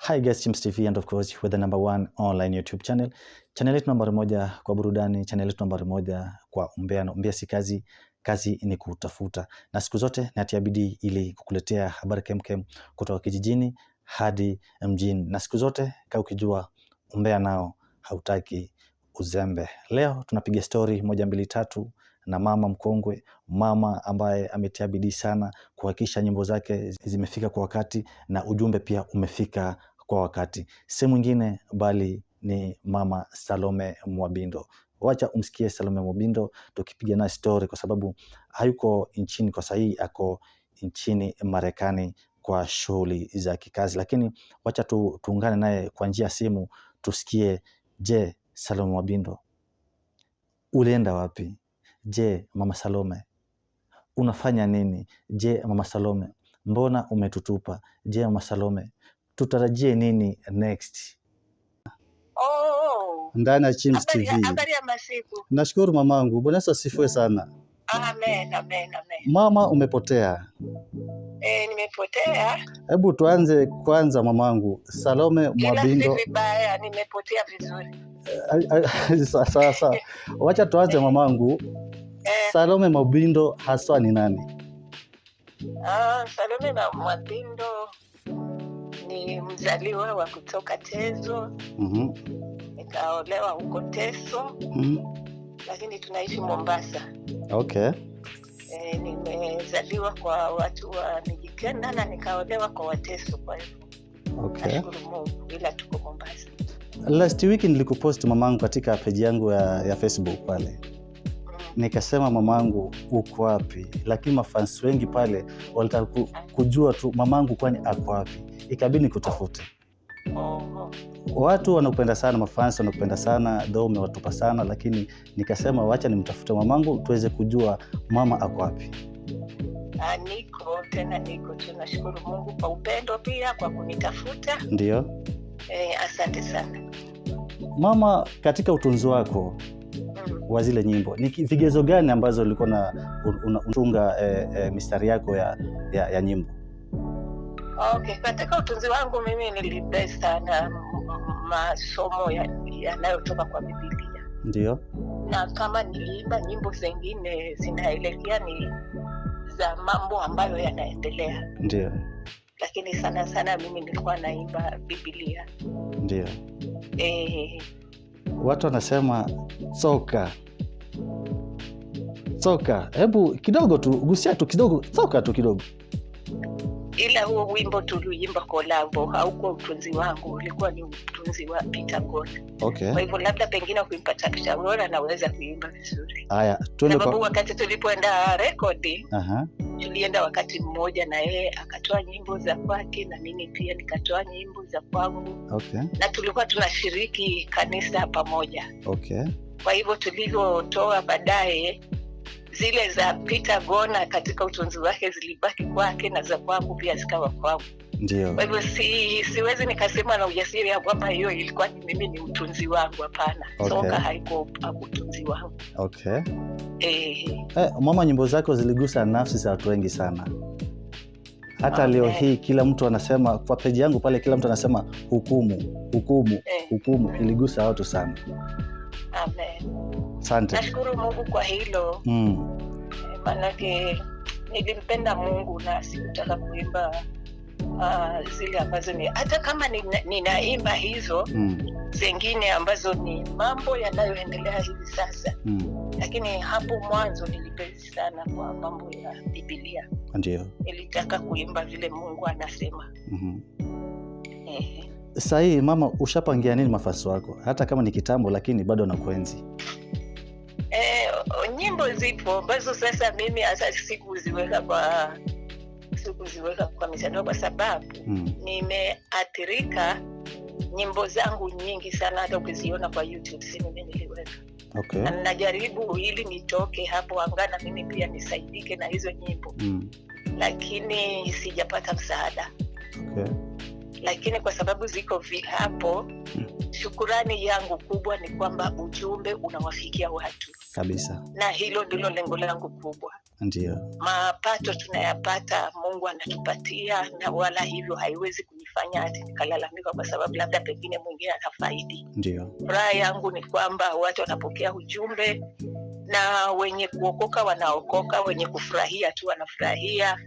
Hi guys, Chimps TV and of course we're the number one online YouTube channel. Channel yetu nambari moja kwa burudani, channel yetu nambari moja kwa umbea, na umbea si kazi, kazi ni kutafuta. Na siku zote natia bidii ili kukuletea habari kemkem kutoka kijijini hadi mjini. Na siku zote kaa ukijua umbea nao hautaki uzembe. Leo tunapiga story moja mbili tatu na mama mkongwe, mama ambaye ametia bidii sana kuhakikisha nyimbo zake zimefika kwa wakati na ujumbe pia umefika kwa wakati. Si mwingine bali ni mama Salome Mwabindo. Wacha umsikie Salome Mwabindo tukipiga naye story, kwa sababu hayuko nchini kwa sahii, ako nchini Marekani kwa shughuli za kikazi, lakini wacha tu tuungane naye kwa njia ya simu tusikie. Je, Salome Mwabindo ulienda wapi? Je, mama Salome unafanya nini? Je, mama Salome mbona umetutupa? Je, mama Salome tutarajie nini next? Oh, Ndani ya Chimps habari TV. Habari ya masiku. Nashukuru mamangu, Bwana Yesu asifiwe sana. Amen, amen, amen. Mama umepotea. Nimepotea. Hebu tuanze kwanza mamangu, Salome Ila si Mwabindo. Vibaya, nimepotea vizuri. Sasa wacha tuanze mamangu. Salome Mwabindo haswa ni nani? Ah, Salome Mwabindo ni mzaliwa wa kutoka Tezo, nikaolewa huko Teso, lakini tunaishi Mombasa. Nimezaliwa kwa watu wa Mijikenda na nikaolewa kwa Wateso, kwa hivyo nashukuru Mungu, ila tuko Mombasa. Last week nilikupost mamangu katika page yangu ya Facebook pale, nikasema, "Mamangu uko wapi?" Lakini mafans wengi pale walitaka kujua tu mamangu kwani ako wapi, ikabidi nikutafute. Oh. Watu wanakupenda sana, mafans wanakupenda sana, though umewatupa sana, lakini nikasema wacha nimtafute mamangu tuweze kujua mama ako wapi. Ah, niko tena, niko tunashukuru Mungu kwa upendo pia kwa kunitafuta. Ndio. Asante sana. Mama, katika utunzi wako wa zile nyimbo ni vigezo gani ambazo ulikuwa na unatunga mistari yako ya nyimbo? Okay, katika utunzi wangu mimi nilibase sana masomo yanayotoka kwa Biblia na kama niliimba nyimbo zingine zinaelekea ni za mambo ambayo yanaendelea, lakini sana sana mimi nilikuwa naimba Biblia. Watu wanasema soka soka, hebu kidogo tu gusia tu kidogo, soka tu kidogo. Ila huo wimbo tuliuimba kolabo, haukuwa utunzi wangu, ulikuwa ni utunzi wa Peter Gona. Kwa hivyo labda pengine ukimpata Peter Gona naweza kuimba vizuri, Haya, tuende sababu kwa wakati tulipoenda rekodi tulienda wakati mmoja na yeye akatoa nyimbo za kwake na mimi pia nikatoa nyimbo za kwangu, na tulikuwa tunashiriki kanisa pamoja. Kwa hivyo tulivyotoa baadaye, zile za Peter Gona katika utunzi wake zilibaki kwake na za kwangu pia zikawa kwangu. Kwa hivyo siwezi nikasema na ujasiri ya kwamba hiyo ilikuwa ni mimi ni utunzi wangu, hapana. Soka haiko utunzi wangu. Mama, nyimbo zako ziligusa nafsi za watu wengi sana. Hata leo hii kila mtu anasema kwa peji yangu pale, kila mtu anasema hukumu, hukumu, hukumu iligusa watu sana. Amen. Asante. Nashukuru Mungu kwa hilo. Maanake nilimpenda Mungu na sikutaka kuimba zile ambazo ni hata kama ninaimba hizo zingine ambazo ni mambo yanayoendelea hivi sasa, lakini hapo mwanzo nilibase sana kwa mambo ya Biblia. Nilitaka kuimba vile Mungu anasema. Sahii mama, ushapangia nini mafans wako? Hata kama ni kitambo, lakini bado nakuenzi. Nyimbo zipo ambazo sasa mimi hasa sikuziweka kwa mitandao kwa sababu nimeathirika. Nyimbo zangu nyingi sana hata ukiziona kwa YouTube si mimi niliweka, na ninajaribu ili nitoke hapo angana mimi pia nisaidike na hizo nyimbo, lakini sijapata msaada. Lakini kwa sababu ziko hapo, shukurani yangu kubwa ni kwamba ujumbe unawafikia watu, na hilo ndilo lengo langu kubwa. Mapato tunayapata, Mungu anatupatia, na wala hivyo haiwezi kunifanya kunifanya hati nikalalamika kwa sababu labda pengine mwingine anafaidi. Ndio. Furaha yangu ni kwamba watu wanapokea ujumbe, na wenye kuokoka wanaokoka, wenye kufurahia tu wanafurahia.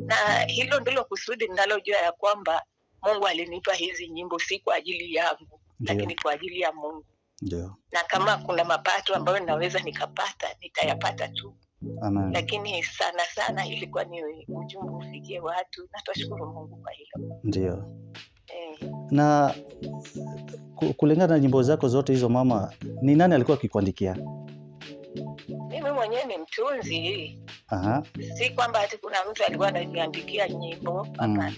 Na hilo ndilo kusudi ninalojua ya kwamba Mungu alinipa hizi nyimbo si kwa ajili yangu, lakini kwa ajili ya Mungu. Ndio. Na kama kuna mapato ambayo ninaweza nikapata, nitayapata tu. Amen. Lakini sana sana ilikuwa ni ujumbe ufikie watu, na twashukuru Mungu kwa hilo. Ndio. Na kulingana na nyimbo zako zote hizo mama, ni nani alikuwa akikuandikia? Mimi mwenyewe ni mtunzi. Si kwamba ati kuna mtu alikuwa ananiandikia nyimbo, hapana.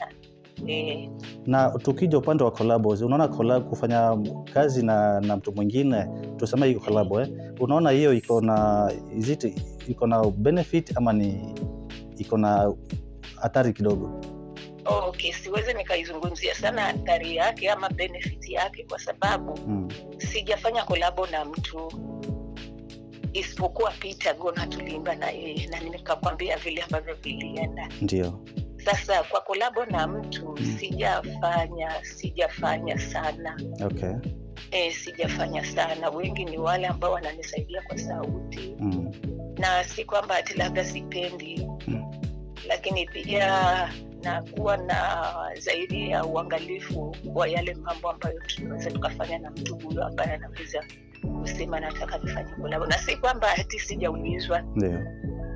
Na tukija upande wa collabs, unaona collab kufanya kazi na mtu mwingine, tuseme hiyo collab, unaona hiyo iko na, is it iko na benefit ama ni iko na hatari kidogo? Okay, siwezi nikaizungumzia sana hatari yake ama benefit yake kwa sababu sijafanya collab na mtu isipokuwa Peter Gona, tuliimba na yeye na nikakwambia vile ambavyo vilienda. Ndio. Sasa kwa kolabo na mtu sijafanya sana. Okay. Sijafanya sana. Wengi ni wale ambao wananisaidia kwa sauti. Na si kwamba ati labda sipendi. Lakini pia nakuwa na zaidi ya uangalifu wa yale mambo ambayo tunaweza tukafanya na mtu huyo ambaye anaweza kusema nataka nifanye kolabo. Na si kwamba ati sijaulizwa. Ndio.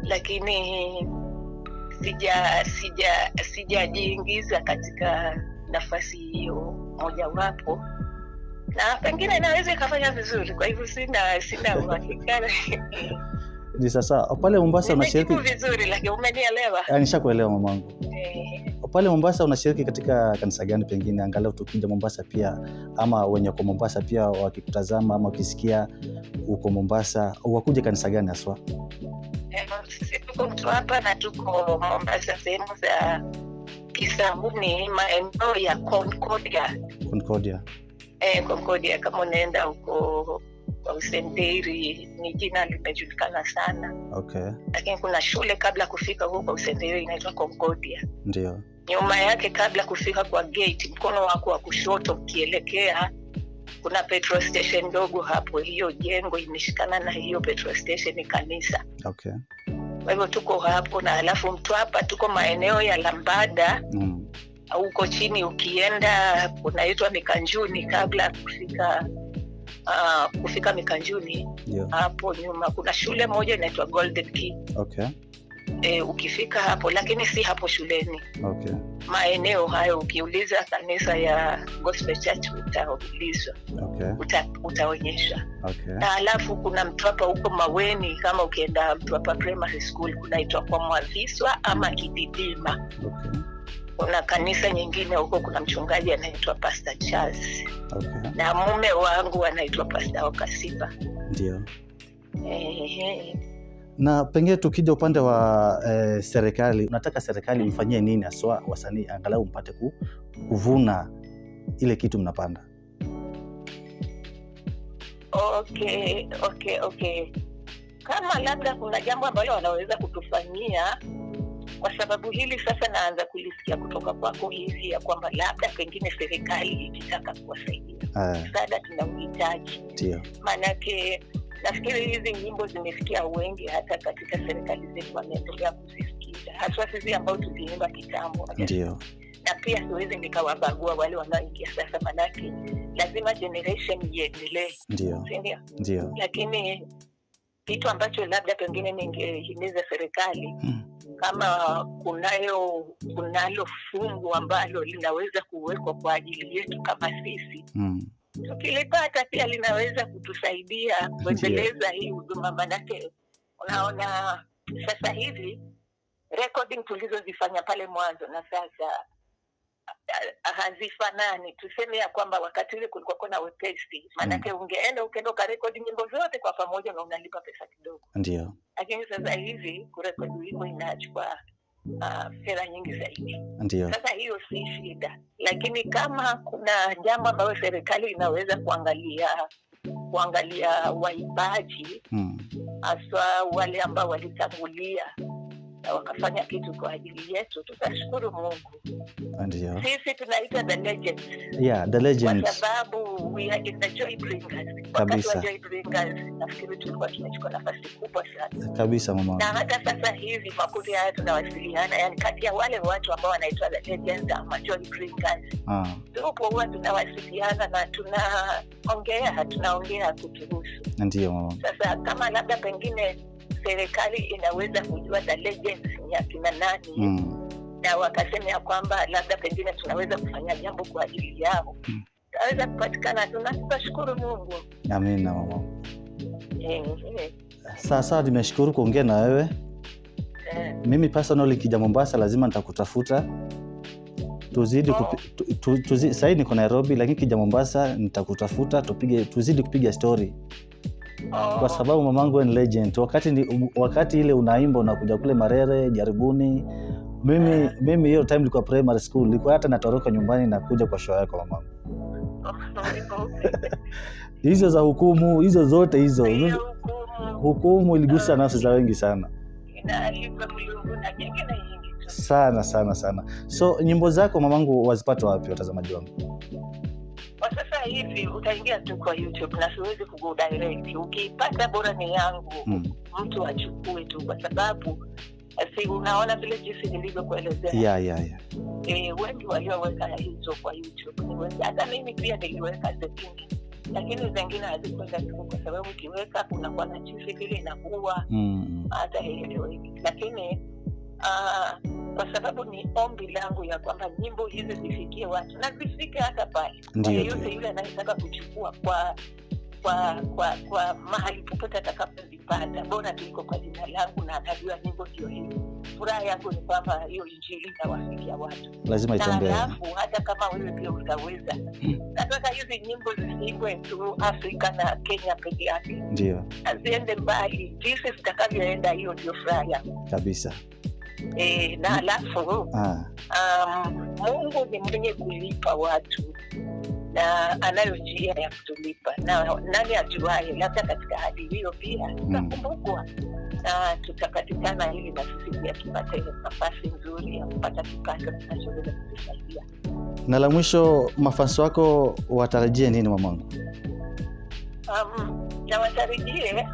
Lakini sijajiingiza katika nafasi hiyo mojawapo, na pengine naweza ikafanya vizuri. Kwa hivyo sina uhakika. Ni sasa pale Mombasa unashiriki vizuri, lakini umenielewa? Nishakuelewa mamangu. Pale Mombasa unashiriki katika kanisa gani pengine, angalau tukija Mombasa pia, ama wenye kwa Mombasa pia wakikutazama ama wakisikia uko Mombasa, wakuje kanisa gani haswa? Sisi tuko Mtwapa na tuko Mombasa sehemu za Kisauni, maeneo ya Concordia. Concordia. Concordia, kama unaenda huko kwa Usenderi, ni jina limejulikana sana. Okay. Lakini kuna shule kabla kufika huko kwa Usenderi inaitwa Concordia. Ndio. Nyuma yake kabla kufika kwa gate, mkono wako wa kushoto ukielekea, kuna petrol station ndogo hapo. Hiyo jengo imeshikana na hiyo petrol station ni kanisa. Okay. Kwa hivyo tuko hapo, na alafu Mtwapa tuko maeneo ya Lambada. Huko chini ukienda kunaitwa Mikanjuni, kabla kufika Mikanjuni. Yeah. Hapo nyuma kuna shule moja inaitwa Golden Key. Okay. Ukifika hapo, lakini si hapo shuleni. Okay. Maeneo hayo ukiuliza kanisa ya Gospel Church utaulizwa. Okay. Utaonyeshwa. Okay. Na alafu kuna Mtwapa huko Maweni, kama ukienda Mtwapa Primary School kunaitwa kwa Mwaviswa ama Kididima. Okay. Kuna kanisa nyingine huko, kuna mchungaji anaitwa Pastor Charles. Okay. Na mume wangu anaitwa Pastor Okasiba. Ndio. Na pengine tukija upande wa serikali, unataka serikali ifanyie nini haswa wasanii angalau mpate kuvuna ile kitu mnapanda? Okay. Kama labda kuna jambo ambalo wanaweza kutufanyia, kwa sababu hili sasa naanza kulisikia kutoka kwako hivi ya kwamba labda pengine serikali ikitaka kuwasaidia. Msaada tunauhitaji. Ndio. Maanake nafikiri hizi nyimbo zimefikia wengi, hata katika serikali zetu wameendelea kuzisikiza, haswa sisi ambao tuliimba kitambo. Ndio. Na pia siwezi nikawabagua wale wanaoingia sasa, maanake lazima generation iendelee. Ndio. Si ndio? Ndio. Lakini kitu ambacho labda pengine ningehimiza serikali, kama kunalo fungu ambalo linaweza kuwekwa kwa ajili yetu kama sisi, tukilipata pia linaweza kutusaidia kuendeleza hii huduma. Manake unaona sasa hivi recording tulizozifanya pale mwanzo na sasa hazifanani. Tuseme ya kwamba wakati ule kulikuwa kuna wepesi, manake ungeenda ukaenda ukarekodi nyimbo zote kwa pamoja na unalipa pesa kidogo. Ndio. Lakini sasa hivi kurekodi wimbo inachukua fedha nyingi zaidi. Ndio. Sasa hiyo si shida, lakini kama kuna jambo ambalo serikali inaweza kuangalia waimbaji, haswa wale ambao walitangulia, na wakafanya kitu kwa ajili yetu, tutashukuru Mungu. Ndio. Sisi tunaita the legends. Yeah, the legends. Kwa sababu we are in the Joy Bringers. Wakati Kabisa. Wa Joy Bringers nafikiri tulikuwa tumechukua nafasi kubwa sana. Kabisa mama. Na hata sasa hivi makundi haya tunawasiliana, yani kati ya wale watu ambao wanaitwa the legends ama Joy Bringers. Tupo huwa tunawasiliana na tunaongea kutuhusu. Ndio mama. Sasa kama labda pengine serikali inaweza kujua the legends ni akina nani, na wakasema ya kwamba labda pengine tunaweza kufanya jambo kwa ajili yao, tutaweza kupatikana. Tunashukuru Mungu. Amina mama. Sasa nimeshukuru kuongea na wewe. Mimi personally nikija Mombasa lazima nitakutafuta. Tuzidi sasa niko Nairobi, lakini kija Mombasa nitakutafuta, tuzidi kupiga story. Kwa sababu mamangu ni legend. Wakati ile unaimba unakuja kule Marere, Jaribuni. Mimi hiyo time nilikuwa primary school, nilikuwa hata natoroka nyumbani na kuja kwa show yako mamangu. Hizo za hukumu, hizo zote hizo. Hukumu iligusa nafsi za wengi sana. Sana sana sana. So nyimbo zako mamangu wazipata wapi watazamaji wangu? Kwa sasa hivi utaingia tu kwa YouTube na siwezi kugo direct. Ukipata bora ni yangu, mtu achukue tu, kwa sababu si unaona vile jinsi nilivyokuelezea. Yeah. Wengi walioweka hizo kwa YouTube ni wengi. Hata mimi pia niliweka zingine, lakini zingine hazikwenda tu kwa sababu ukiweka kunakuwa na jinsi vile inakuwa hata haieleweki. Lakini kwa sababu ni ombi langu ya kwamba nyimbo hizi zifikie watu na zifike hata pale. Kwa yeyote yule anayetaka kuchukua kwa mahali popote atakapozipata, bora tu iko kwa jina langu na atajua nyimbo hiyo hiyo. Furaha yangu ni kwamba hiyo injili itawafikia watu. Lazima itembee. Alafu hata kama wewe pia utaweza. Nataka hizi nyimbo zisiimbwe tu Afrika na Kenya peke yake. Ndio. Ziende mbali. Jinsi zitakavyoenda, hiyo ndio furaha yangu. Kabisa. Na alafu Mungu ni mwenye kulipa watu na anayo njia ya kutulipa, na nani ajuaye, labda katika hali hiyo pia tutakumbukwa na tutapatikana, ili na sisi pia tupate nafasi nzuri ya kupata kipato kinachoweza kutusaidia. Na la mwisho, mafans wako watarajie nini mamangu? Na watarajie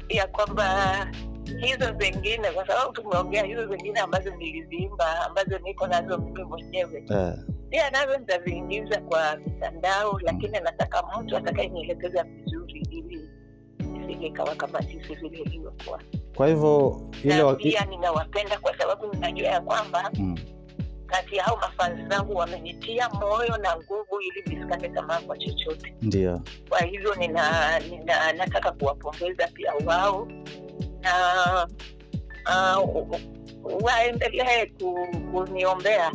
ya kwamba hizo zingine, kwa sababu tumeongea hizo zingine ambazo niliziimba ambazo niko nazo mimi mwenyewe, pia nazo nitaziingiza kwa mitandao, lakini nataka mtu atakayenielekeza vizuri ili isije ikawa kama sisi vile ilivyokuwa. Kwa hivyo ile pia ninawapenda kwa sababu ninajua ya kwamba kati ya hao mafans zangu wamenitia moyo na nguvu ili nisikate tamaa kwa chochote. Ndio. Kwa hivyo nina nataka kuwapongeza pia wao na waendelee kuniombea.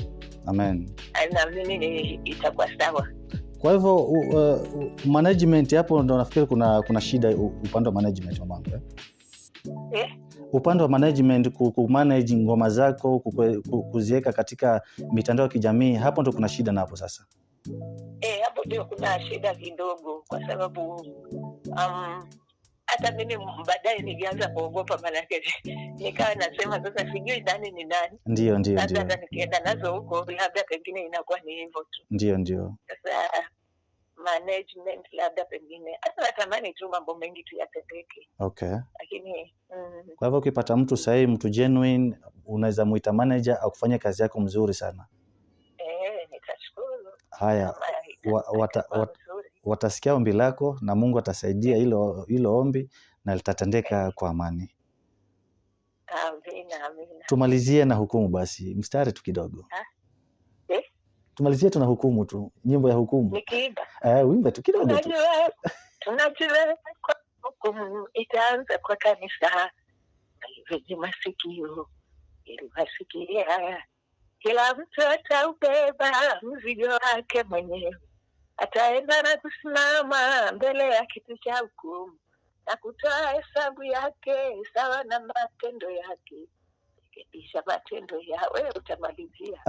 Amen. Na mimi itakuwa sawa. Kwa hivyo management hapo ndo nafikiri kuna shida upande wa management mamangu, eh? Upande wa management, kumanage ngoma zako, kuziweka katika mitandao ya kijamii, hapo ndo kuna shida napo sasa. Hapo ndio kuna shida kidogo, kwa sababu hata mimi baadaye nilianza kuogopa, maana nikawa nasema sasa sijui nani ni nani. Ndio. Hata nikienda nazo huko labda pengine inakuwa ni hivyo tu. Ndio. Sasa management labda pengine hata natamani tu mambo mengi tu yatendeke. Okay. Lakini kwa hivyo ukipata mtu sahihi, mtu genuine, unaweza muita manager akufanyie kazi yako mzuri sana. Nitashukuru. Haya, watasikia ombi lako na Mungu atasaidia hilo ombi na litatendeka kwa amani. Amina, amina. Tumalizie na hukumu basi, mstari tu kidogo. Tumalizie tu na hukumu tu, nyimbo ya hukumu. Nikiimba. Uimbe tu kidogo tu. Tunajua kwa hukumu itaanza kwa kanisa. Wenye masikio ili wasikie haya. Kila mtu ataubeba mzigo wake mwenyewe. Ataenda na kusimama mbele ya kiti cha hukumu na kutoa hesabu yake sawa na matendo yake. Rekebisha matendo ya wewe, utamalizia.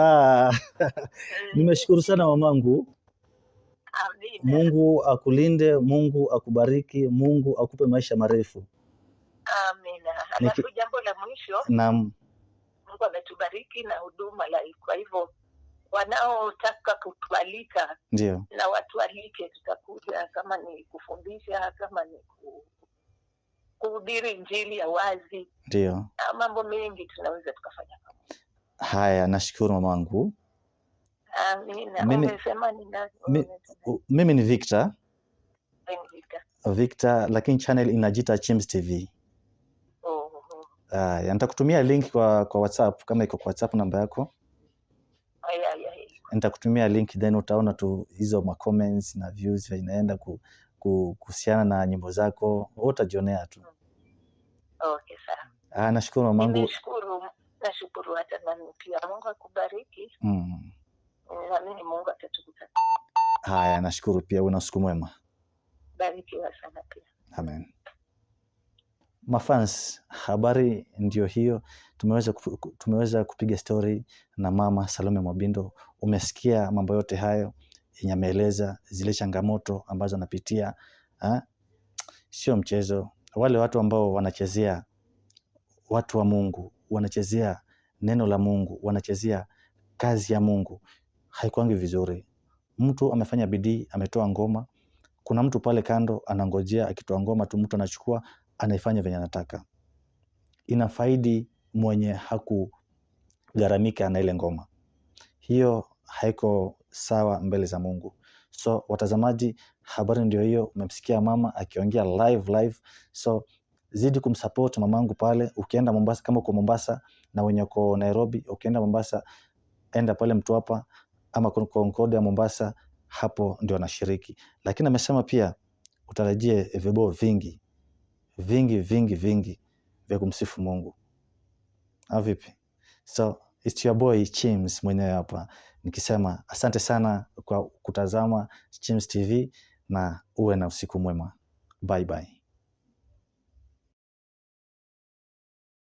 Nimeshukuru sana mamangu. Amina. Mungu akulinde, Mungu akubariki, Mungu akupe maisha marefu. Amina. Alafu jambo la mwisho. Naam. Mungu ametubariki na huduma live. Kwa hivyo wanaotaka kutualika na watualike, tutakuja, kama ni kufundisha, kama ni kuhubiri injili ya wazi, na mambo mengi tunaweza tukafanya pamoja. Haya, nashukuru mamangu. Amina. Umesema ni nani? Mimi ni Victor. Victor. Victor, lakini channel inajiita Chimps TV. Haya, nitakutumia link kwa WhatsApp, kama iko kwa WhatsApp namba yako. Nitakutumia link, then utaona tu hizo ma comments na views inaenda kuhusiana na nyimbo zako, wewe utajionea tu. Okay, sawa. Nashukuru mamangu. Nimeshukuru, nashukuru hata nami pia. Mungu akubariki. Naamini Mungu atatukuta. Haya, nashukuru pia, uwe na usiku mwema. Barikiwa sana pia. Amen. Mafans, habari ndio hiyo. Tumeweza kupiga story na mama Salome Mwabindo. Umesikia mambo yote hayo yenye ameeleza, zile changamoto ambazo anapitia. Sio mchezo. Wale watu ambao wanachezea watu wa Mungu, wanachezea neno la Mungu, wanachezea kazi ya Mungu, haikuangi vizuri. Mtu amefanya bidii, ametoa ngoma, kuna mtu pale kando anangojea akitoa ngoma tu mtu anachukua anaifanya venye anataka. Inafaidi mwenye hakugharamika na ile ngoma. Hiyo haiko sawa mbele za Mungu. So watazamaji, habari ndio hiyo, umemsikia mama akiongea live live. So zidi kumsupport mamangu pale. Ukienda Mombasa, kama uko Mombasa na wenye uko Nairobi, ukienda Mombasa enda pale Mtwapa ama Concordia Mombasa, hapo ndio anashiriki. Lakini amesema pia utarajie vibao vingi vingi vingi vingi vya kumsifu Mungu. Au vipi? So it's your boy Chimps mwenyewe hapa nikisema asante sana kwa kutazama Chimps TV na uwe na usiku mwema. Bye bye.